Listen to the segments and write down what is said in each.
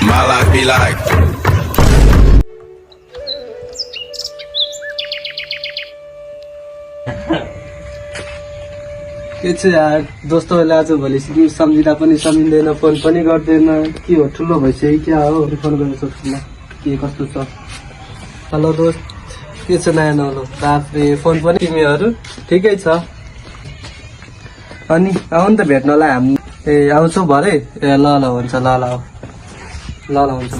My life be like. के छ यार दोस्तहरूलाई आजभोलि सम्झिँदा पनि सम्झिँदैन, फोन पनि गर्दैन। के हो, ठुलो भइसक्यो क्या हो? फोन गर्न सक्छु ल, के कस्तो छ? हेलो दोस्त, के छ नयाँ नौलो? बाफ्रे, फोन पनि तिमीहरू ठिकै छ? अनि आऊ नि त भेट्नलाई हामी। ए आउँछौ भरे? ए ल ल हुन्छ, ल ल आऊ। ल ल हुन्छ।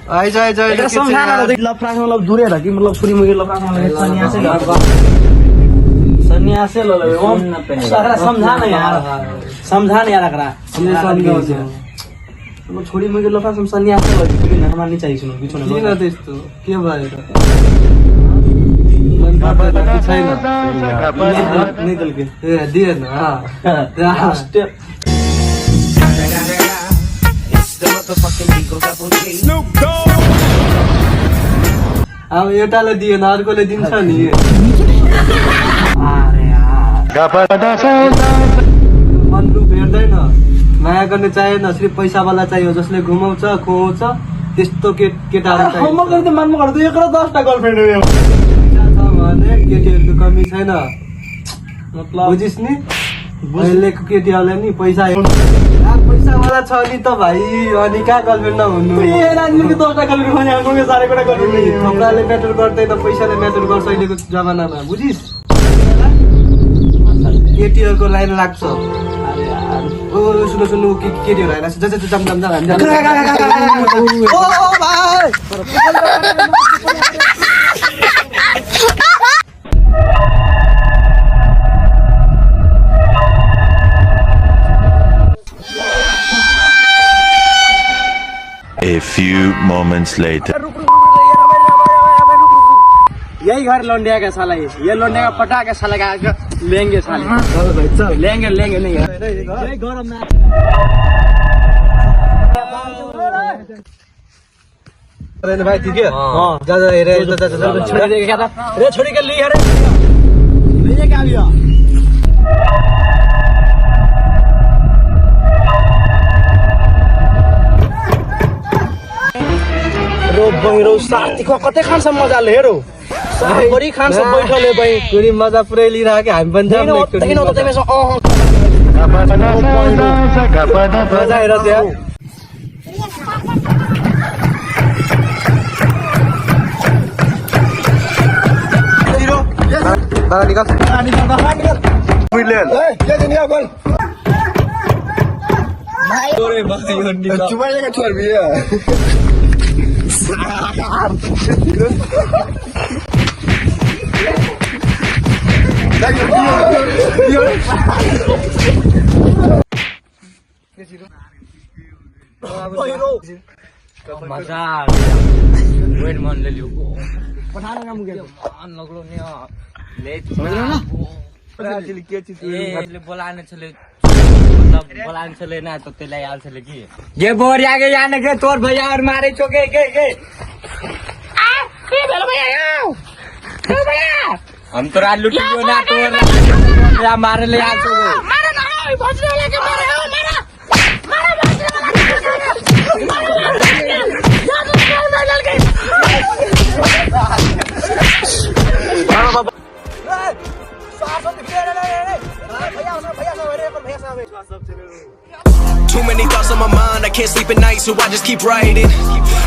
आइज आइज आइज, के छ यार? मतलब दूरे रह कि मतलब छुरी मुगी लफड़ा सन्यासे ल ले सारा समझा ना यार, समझा ना यार एकरा। सम्झाउँछु। मतलब छोरी मुगी लफड़ा सम सन्यासे ल कि ना, हमरा नहीं चाहिए सुनो किछो किन ना। त्यस्तो के भयो त? मन पर्दैन कि छैन? नहीं दल के ए दिएन। स्टेप। अब एउटाले दिएन अर्कोले दिन्छ नि। अरे यार, मन रूप हेर्दैन, माया गर्ने चाहिएन, सिर्फ पैसावाला चाहियो, जसले घुमाउँछ खुवाउँछ त्यस्तो केटाहरू हम चाहिन्छ। करते मन में करते एकरा 10टा गर्लफ्रेन्ड हो। पैसा छ भने केटीहरूको कमी छैन, मतलब बुझिस् नि? अहिलेको केटीहरूलाई नि पैसा पैसावाला छ नि त भाइ, अनि कहाँ गर्लफ्रेन्ड नहुनु? ए राजनीति 10टा गर्लफ्रेन्ड भने हाम्रो सारे कोटा गर्लफ्रेन्ड। थोप्राले म्याटर गर्दैन, पैसाले म्याटर गर्छ अहिलेको जमानामा, बुझिस्? केटीहरूको लाइन लाग्छ। अरे यार, ओ सुन्नु सुन्नु, केटीहरू आइरहेको छ, जा जा जाम जाम जाम, हामी जाम। ओ भाइ। A few moments later. यही घर लौंडिया का साला, ये लौंडिया का पटा के साला का लेंगे साले। चल भाइ चल। लेंगे लेंगे लेंगे यही घर में। भाइ ठिकै हो, जा जा हेरे, जा जा जा जा। छोड़ी दे क्या था रे, छोड़ी के ली अरे ले क्या लिया? रो बहिरो साथी को कते खान्छ मजाले हेरो, बढी खान्छ बैठल हे बहि। कुनै मजा पुरै लिइरहेको, हामी पनि जाऊँ न एकचोटि। देखिन त तिमीसँग अँ मजा हेर त्यहाँ। बाबा निकाल। मजा वेट मन ले लियो मन लगलो नि ले ए बोलाने छले, मतलब बोलाने छले ना तो त्यसलाई आयल छले कि ये बोरिया के याने के तोर भैया और मारे छो के के के हम तोरा लुटियो ना, तोरा मारे ले आयल छो। Too many thoughts on my mind, I can't sleep at night, so I just keep writing.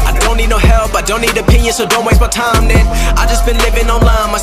I don't need no help, I don't need opinions, so don't waste my time then. I just been living online. My